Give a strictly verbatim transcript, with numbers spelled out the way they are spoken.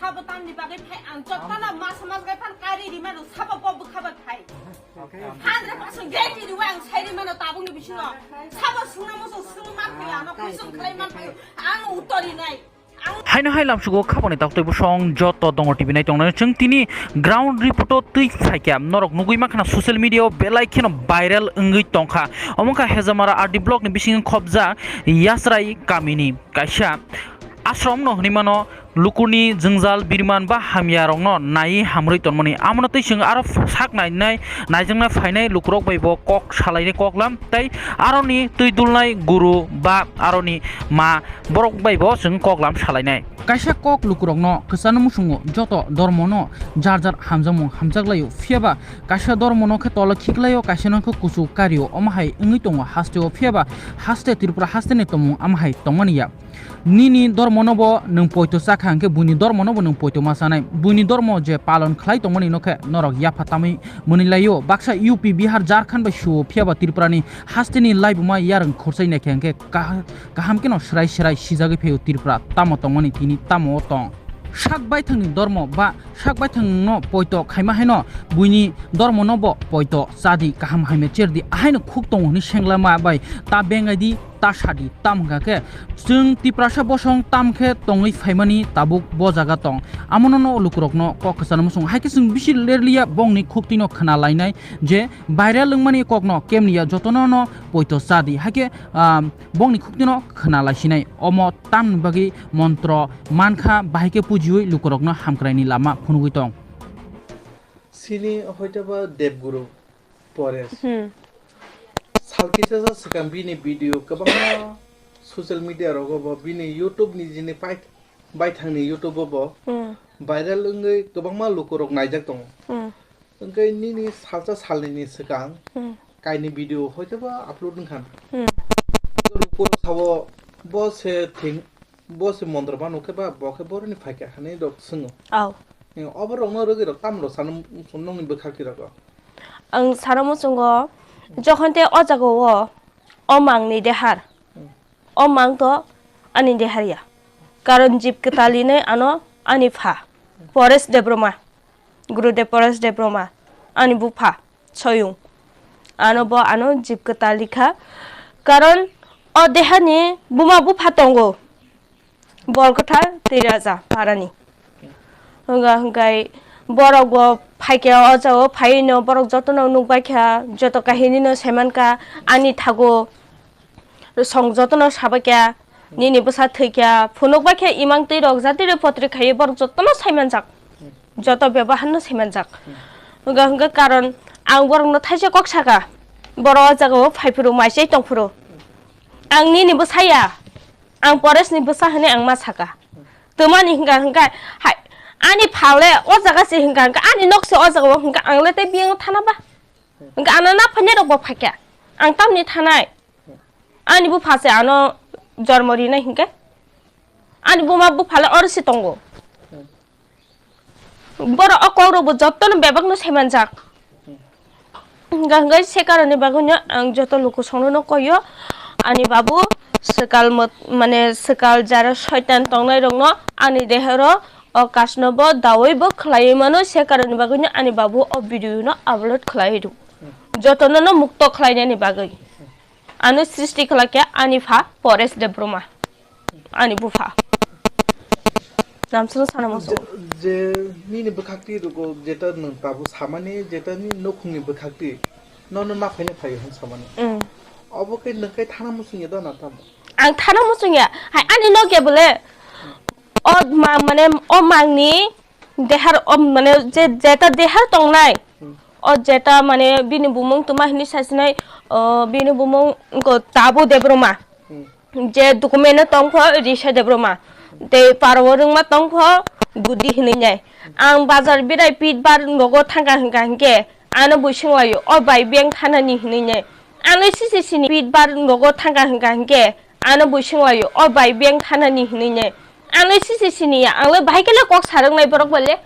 Abo tamni bagwi phai ang jotono mas mas gai phan kari ri mano sabo bo bwkha bai phai. Hundred percent guarantee riwi ang sai ri mano tabukni bisingo. Sabo sungna muchung sung man phai ano question khlai man phai ang uttor rinai. Haino hai lamsugo khaponi taktwi bosong joto dongo T V nai tongnai chwng tini ground report o twi phaikha norok nugwi mankha social media o belai kheno viral wngwi tongkha. Omo wngkha Hejamara R D block ni bisingo khobjak Yasrai kamini kaisa ashram no hwnwi mano. Lukurni jwngjal biriman ba hamya rokno naiwi hamrwi tongmani. Amono twi chwng aro sak nainai naijakna phainai lukurok bai bo kok salainai koklam tei aroni twi dulnai guru ba aroni ma borok bai bo chwng koklam salainai. Kaisa kok lukurokno kwchano muchungo joto dormono jar jar hamjakmung hamjaklaio, phiyaba kaisa dormono khe tolo khiklaio, kaisano khe kuchuk kario, omo hai wngwi tongo hasteo, phiyaba haste Tripura hasteni tongmung amo hai tongmani ya. Nini dormono bo nwng poito chakha hwnkhe buini dormono bo nwng poito ma chanai. Buini dormo je palon khlai tongmani no khe norok yapha tamwi mwnwi laio. Baksa U P, Bihar, Jharkhand bai suo, phiyaba Tripurani hasteni laibuma yarwng khorchai naikhe hwnkhe kaha-, kaham kheno swrai swrai sijagwi phaio Tripura tamo tongmani tini tamo o tong. Sak baithangni dormo ba sak baithangno poito khaima haino buini dormono bo poito chadi kaham hamya cherdi ahaino khuk tongo hwnwi senglama bai ta bengaidi ta sadi tam hwnkha khe chwng Tiprasa bosong tam khe tongwi phaimani tabuk bo jaga tong. Amono no lukurokno kok kwchana muchung hai khe chwng bisi lerliya bongni khuktwino khna lainai je viral wngmani kokno kemliya jotono no poito chadi hai khe, ah, bongni khuktwino khna laisinai. Omo tamni bagwi montro mankha, bahai khe pujiwi lukurokno hamkraini lama phunugwi tong. Sini hoitoba Devguru Pores. Hmm. Sal kisa sa swkang bini video kwbangma social media rogo bo bini YouTube ni jini pai-, baithangni YouTube o bo Hmm. viral wngwi kwbangma lukurok naijak tongo. Hmm. Wngkhe nini salsa salnini swkang Hmm. kaini video hoitoba upload wngkha. Hmm. Lukurok sabo bo se thing Bo se mondro mano khe ba, bo khe boroni phaikha hinwi rok swngo. Aw. Eh, oborokno rwgwi rok tamo rw sano, nokni bwkhak twi rok. Ang sano muchungo, jokhon te o jaga o, o mangni dehar. Hmm. O mang to ani dehar ya. Karon jib kwtal hinwi ano ani pha, Paresh Debbarma. Gurudev Paresh Debbarma, ani bupha, Soyung. Ano bo ano jib kwtal rikha. Karon o dehani buma bupha tongo. Bor kwthar tei raja parani. Hwnga hwnkhe borok bo phaikhe o jagao phaiwi no borok jotono nukbaikha, joto kahini no saimankha, ani thago. Song jotono sabaikha, nini bwsa thwikha, phunukbaikha imang twi rok jatwi rok potri khaiwi borok jotono saimanjak. Joto beboharno saimanjak. Hwnkha hwnkhe karon ang borokno thaisa kok sakha, borok o jagao phaiphuru maichai tongphuru. Ang nini bwsa ya, ang Poreshni bwsa hwnwi ang ma sakha. Twmani hwnkha hwnkhe hai ani phale o jaga se hwnkha hwnkhe ani nok se o jagao hwnkha ang le tei biyang thana ba? Hwnkha ano na phainai rok bo phaikha. Ang tamni thanai. Ani bupha se ano jormo rinai hinkhe. Ani buma buphale oro se tongo. Borok o kokrok bo jotono bebakno saimanjak. Hwnkha hwnkhe se karoni bagwino ang joto lukusongno no koyo. Ani babu swkal mot-, mane swkal jara soitan tongnai rokno ani dehero o kasno bo dawi bo khlaiwi mano se karoni bagwino ani babu o video no upload khlaiwi rw. Jotono no mukto khlainani bagwi. Ano srishti khlakya ani pha Paresh Debbarma, ani bupha. Namsano sana muchungo. Je, je nini bwkhakti rugo jeta nwng tabuk samani, jeta ni nukhungni bwkhakti nono naphaina phaio hwn samani. Mm. Obo khe nwng khe thana muchungya da na tamo? Ang thana muchungya, hai ani nokya bole. O ma-, mane o mangni dehar, o mane je, jeta dehar tongnai. Hmm. O jeta mane bini bumung tuma hinwi sasinai, o bini bumung wngkha Tabu Debbarma. Hmm. Je document o tongkho Risa Debbarma. Tei parwo rwngma tongkho Gudi hinwi nai. Ang bazar birai pit bar nogo thangkha hwnkha hinkhe ano bui swnglaio, o bai beng thanani hinwi nai. Ano sisi sini pit bar nogo thangkha hwnkha hinkhe ano bui swnglaio, o bai beng thanani hinwi nai. Ang le sisi sini ya, ang le bahai khe le kok sarwk nai borok bai le,